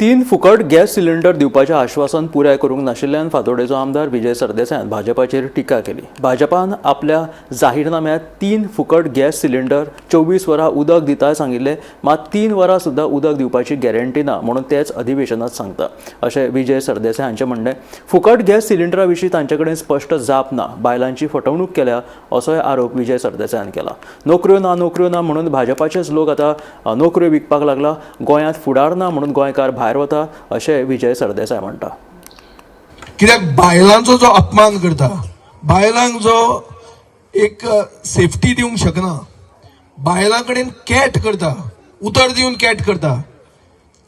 तीन फुकट gas cylinder दिवपाचें आश्वासन पुराय करूंक नाशिल्ल्यान फातोडेचो आमदार विजय सरदेसायान भाजपाचेर टिका केली. भाजपान आपल्या जाहीरनाम्यांत 3 फुकट गॅस सिलिंडर 24 वरां उदक दिता सांगिल्लें, मात 3 वरां सुद्दां उदक दिवपाची गॅरंटी ना म्हणून तेच अधिवेशनात सांगता अशें विजय सरदेसाय हांचें म्हणणें. फुकट गॅस सिलिंडरा विशीं तांचे कडेन स्पश्ट जाप ना, बायलांची फटवणूक केल्या असोय आरोप विजय सरदेसायान केला. नोकऱ्यो ना नोकऱ्यो ना म्हणून भाजपाचेच लोक आतां नोकऱ्यो विकपाक लागला, गोंयांत फुडार ना म्हणून गोंयकार भायर वता अशें विजय सरदेसाय म्हणटा. कित्याक बायलांचो जो अपमान करता, बायलांक जो एक सेफ्टी दिवंक शकना, बायलां कडेन कॅट करता, उतर दिवन कॅट करता,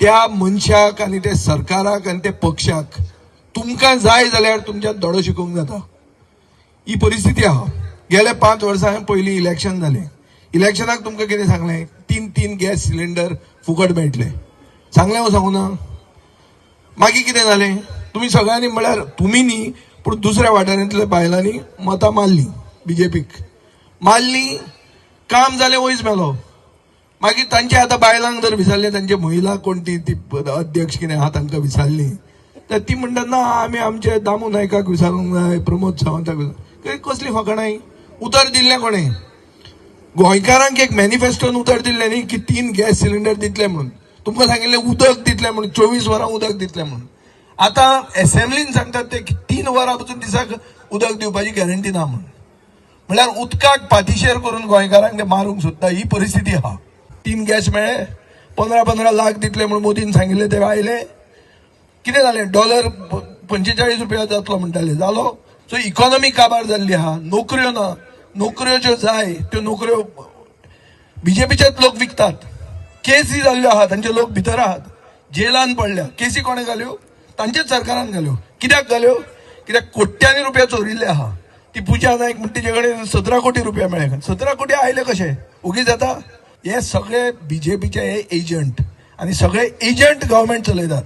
त्या मनशाक आनी त्या सरकाराक आनी त्या पक्षाक तुमकां जाय जाल्यार तुमच्यान धडो शिकोवंक जाता. ही परिस्थिती आहा. गेल्या 5 वर्सां पयलीं इलेक्शन जालें. इलेक्शनाक तुमकां कितें सांगलें? 3 गॅस सिलिंडर फुकट मेळटले सांगलें हांव, सांगू ना? मागीर कितें जालें? तुमी सगळ्यांनी, म्हळ्यार तुमी न्ही पूण दुसऱ्या वाठारांतल्या बायलांनी मतां मारलीं, बीजेपीक मारली, काम जालें, वयच मेलो. मागीर तांचे आतां बायलांक जर विचारलें, तांचे महिला कोण ती ती अध्यक्ष कितें आहा तांकां विचारली तर ती म्हणटात ना आमी आमचे दामू नायकाक विचारूंक जाय, प्रमोद सावंताक विचार. कसली फकाणां? उतर दिल्लें कोणें गोंयकारांक? एक मॅनिफेस्टोन उतर दिल्लें न्ही की 3 गॅस सिलिंडर दितले म्हणून. तुमकां सांगिल्लें उदक दितलें म्हणून, 24 वरां उदक दितलें म्हणून. आतां एसेंब्लीन सांगतात ते की 3 वरां पसून दिसाक उदक दिवपाची गॅरंटी ना म्हणून. म्हळ्यार उदकाक पातिशेर करून गोंयकारांक ते मारूंक सोदता, ही परिस्थिती आहा. 3 गॅस मेळ्ळे, 15-15 लाख दितले म्हणून मोदीन सांगिल्लें, ते आयले. कितें जालें? डॉलर 45 रुपया जातलो म्हणटाले, जालो. सो इकॉनॉमी काबार जाल्ली आहा, नोकऱ्यो ना. नोकऱ्यो ज्यो जाय त्यो नोकऱ्यो बीजेपीचेच लोक विकतात. केसी जाल्ल्यो आहात, तांचे लोक भितर आहात, जेलान पडल्या. केसी कोणें घाल्यो? तांचेच सरकारान घाल्यो. कित्याक घाल्यो? कित्याक कोट्यांनी रुपया चोरिल्ले आहा. ती पुजा नायक म्हण तिचे कडेन 17 कोटी रुपया मेळ्ळे. 17 कोटी आयले कशे? ओगी जाता? हे सगळे बीजेपीचे हे एजंट आनी सगळे एजंट गव्हर्मेंट चलयतात.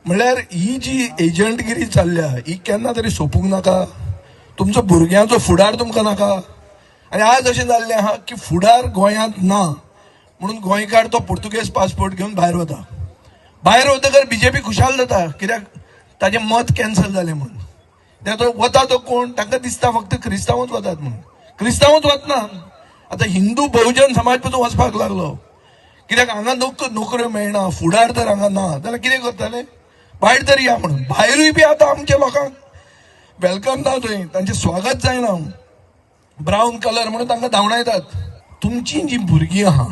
म्हणल्यार ही जी एजंटगिरी चल्ल्या ही केन्ना तरी सोंपूंक नाका? तुमचो भुरग्यांचो फुडार तुमकां नाका? आनी आज अशें जाल्लें आहा की फुडार गोंयांत ना म्हणून गोंयकार तो पुर्तुगेज पासपोर्ट घेवन भायर वता. भायर वतकर बीजेपी खुशाल जाता, कित्याक ताजें मत कॅन्सल जालें म्हणून. तें तो वता तो कोण तांकां दिसता फक्त क्रिस्तांवूच वतात म्हणून. क्रिस्तांवूच वतना आतां हिंदू बहुजन समाज पसून वचपाक लागलो, कित्याक हांगा नोकऱ्यो मेळना, फुडार तर हांगा ना जाल्यार कितें करतले? भायर तरी या म्हणून. भायरूय बी आतां आमच्या लोकांक welcome ना, थंय तांचें स्वागत जायना. ब्रावन कलर म्हणून तांकां धांवडायतात. तुमची जी भुरगीं आहा,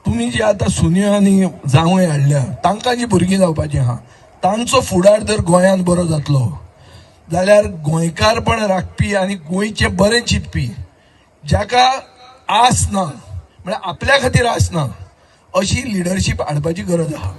तुमी जी आतां सुन्यो आनी जावंय हाडल्या, तांकां जी भुरगीं जावपाची आहा, तांचो फुडार जर गोंयांत बरो जातलो जाल्यार गोंयकारपण राखपी आनी गोंयचें बरें चिंतपी, जाका आस ना, म्हळ्यार आपल्या खातीर आस ना, अशी लिडरशीप हाडपाची गरज आहा.